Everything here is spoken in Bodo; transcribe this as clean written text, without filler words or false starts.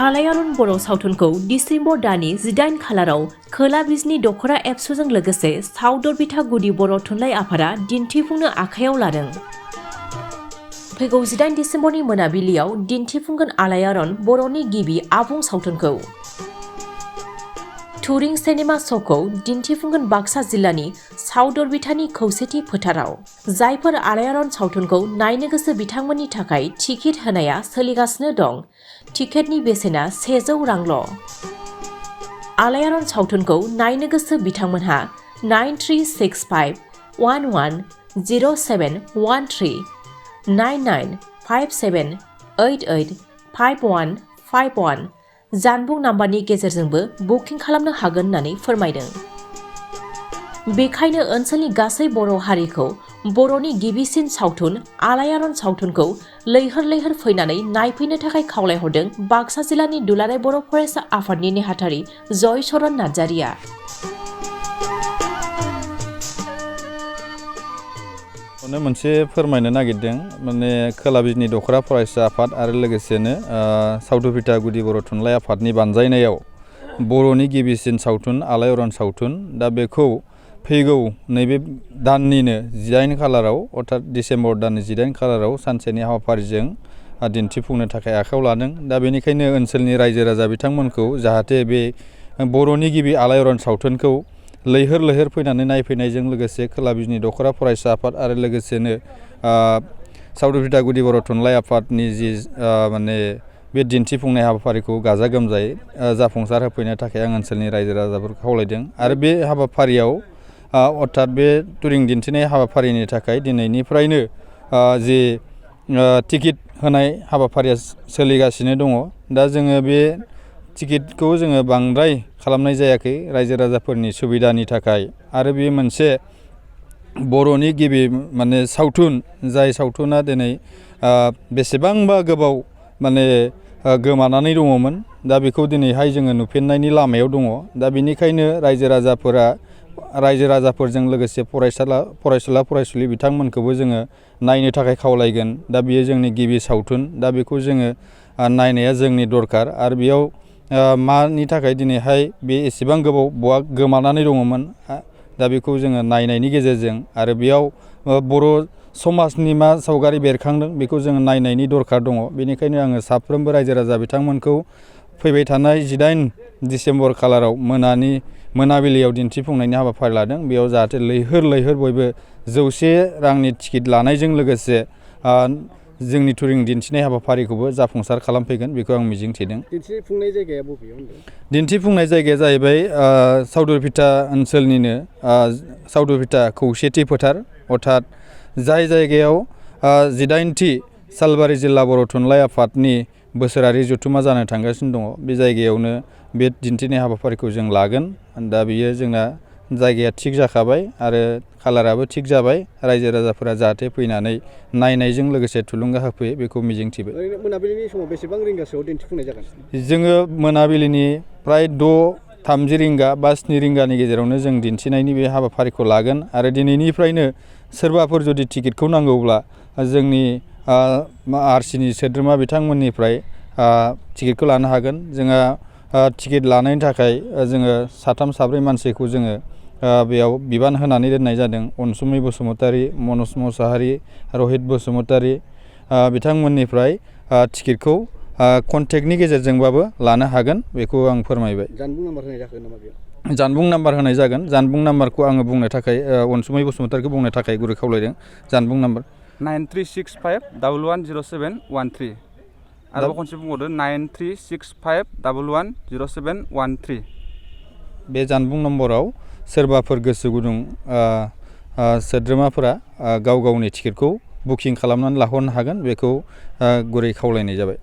आलायारन बर' सावथुनखौ डिसेम्बर दाननि 18 खालाराव खोला ब्रिजनि दख'रा एबसुजों लोगोसे साउथ अरबिटा गुदि बर' थुनलाइ आफादा दिन्थिफुंनो आखायाव लादों। फैगौ 18 डिसेम्बरनि मोनाबिलियाव दिन्थिफुंगोन आलायारन बर'नि गिबि आबुं सावथुनखौ। टुरिं सिनेमा श'खौ दिन्थिफुंगोन बाक्सा जिल्लानि साउथ अरबिटानि खौसेथि फोथाराव। जायफोर आलायारन सावथुनखौ नायनो गोसो बिथांमोननि थाखाय टिकेट होनाया सोलिगासिनो दं। टिकेटनि बेसेना 100 रांल'। आलायारन सावथुनखौ नायनो गोसो बिथांमोनहा 9365110713 9957885151 जानबुं नाम्बारनि गेजेरजोंबो बुकिं खालामनो हागोन होननानै फोरमायदों। बेखायनो ओनसोलनि गासै बर' हारिखौ बर'नि गिबिसिन सावथुन आलायारन सावथुनखौ लैहोर लैहोर फैनानै नायफैनो थाखाय खावलायहरदों बाक्सा जिल्लानि दुलाराय बर' फरायसा आफादनि नेहाथारि जयचरन नार्जारिया। मोनसे फोरमायनो नागिरदों माने खोला ब्रिजनि दख'रा फरायसा आफाद आरो लोगोसेनो साउथ अरबिटा गुदि बर' थुनलाइ आफादनि बानजायनायाव बर'नि गिबिसिन सावथुन आलायारन सावथुन दा बेखौ फैगौ नैबे दाननिनो 18 खालाराव अर्थात डिसेम्बर दाननि 18 खालाराव सानसेनि हाबाफारिजों दिन्थिफुंनो थाखाय आखायाव लादों। दा बेनिखायनो ओनसोलनि रायजो राजा बिथांमोनखौ जाहाथे बे बर'नि गिबि आलायारन सावथुनखौ लैहोर लैहोर फैनानै नायफैनायजों लोगोसे खोला ब्रिजनि दख'रा फरायसा आफाद आरो लोगोसेनो साउथ अरबिटा गुदि बर' थुनलाइ आफादनि जि माने बे दिन्थिफुंनाय हाबाफारिखौ गाजा गोमजायै जाफुंसार होफैनो थाखाय आं ओनसोलनि रायजो राजाफोरखौ खावलायदों। आरो बे हाबाफारियाव अर्थात बे टुरिं दिन्थिनाय हाबाफारिनि थाखाय दिनैनिफ्रायनो जि टिकेट होनाय हाबाफारिया सोलिगासिनो दङ। दा जोङो बे टिकेटखौ जोङो बांद्राय खालामनाय जायाखै रायजो राजाफोरनि सुबिदानि थाखाय आरो बे मोनसे बर'नि गिबि माने सावथुन जाय सावथुना दिनै बेसेबांबा गोबाव माने गोमानानै दङमोन। दा बेखौ दिनैहाय जोङो नुफिननायनि लामायाव दङ। दा बेनिखायनो रायजो राजाफोरजों लोगोसे फरायसुला फरायसुलि बिथांमोनखौबो जोङो नायनो थाखाय खावलायगोन। दा बेयो जोंनि गिबि सावथुन। दा बेखौ जोङो नायनाया जोंनि दरकार आरो बेयाव मानि थाखाय दिनैहाय बे एसेबां गोबाव बहा गोमानानै दङमोन। दा बेखौ जोङो नायनायनि गेजेरजों आरो बेयाव बर' समाजनि मा सावगारि बेरखांदों बेखौ जोङो नायनायनि दरकार दङ। बेनिखायनो आङो साफ्रोमबो रायजो राजा बिथांमोनखौ फैबाय थानाय 18 डिसेम्बर खालाराव मोनाबिलियाव दिन्थिफुंनायनि हाबाफारि लादों। बेयाव जाहाथे लैहोर लैहोर बयबो 100 रांनि टिकेट लानायजों लोगोसे जोंनि टुरिं दिन्थिनाय हाबाफारिखौबो जाफुंसार खालामफैगोन बेखौ आं मिजिंथिदों। दिन्थिफुंनाय जायगाया बबेयाव होनदों? दिन्थिफुंनाय जायगाया जाहैबाय साउथ अरबिटा ओनसोलनिनो साउथ अरबिटा खौसेथि फोथार अर्थात जाय जायगायाव 18थि सालबारि जिल्ला बर' थुनलाइ आफादनि बोसोरारि जथुमा जानो थांगासिनो दङ। बे जायगायावनो बे दिन्थिनाय हाबाफारिखौ जों लागोन। दा बियो जोंना जायगाया थिग जाखाबाय आरो कालाराबो थिग जाबाय। रायजो राजाफोरा जाहाथे फैनानै नायनायजों लोगोसे थुलुंगा होफैयो बेखौ मिजिंथिबाय। ओरैनो मोनाबिलिनि समाव बेसेबां रिंगासोआव दिन्थिफुंनाय जागोन? जोङो मोनाबिलिनि प्राय 6:30 रिंगा बा 7 रिंगानि गेजेरावनो जों दिन्थिनायनि बे हाबाफारिखौ लागोन आरो दिनैनिफ्रायनो सोरबाफोर जुदि टिकेटखौ नांगौब्ला जोंनि आरसिनि सोद्रोमा बिथांमोननिफ्राय टिकेटखौ लानो हागोन। जोंहा टिकेट लानायनि थाखाय जोङो 3-4 मानसिखौ जोङो बेयाव बिबान होनानै दोननाय जादों। अनसुमै बसुमतारी, मनज मोसाहारि, रहित बसुमतारी बिथांमोननिफ्राय टिकेटखौ कन्टेक्टनि गेजेरजोंबाबो लानो हागोन बेखौ आं फोरमायबाय। जानबुं नाम्बार होनाय जागोन नामा बेयाव? जानबुं नाम्बार होनाय जागोन। जानबुं नाम्बारखौ आङो बुंनो थाखाय अनसुमै बसुमतारीखौ बुंनो थाखाय गुरै खावलायदों। जानबुं नाम्बार 9365110713 आरोबाव खनसे बुंबावदो 9365110713। बे जानबुं नम्बराव सोरबाफोर गोसो गुदुं सोद्रोमाफोरा गाव गावनि टिकेटखौ बुकिं खालामनानै लाहरनो हागोन बेखौ गुरै खावलायनाय जाबाय।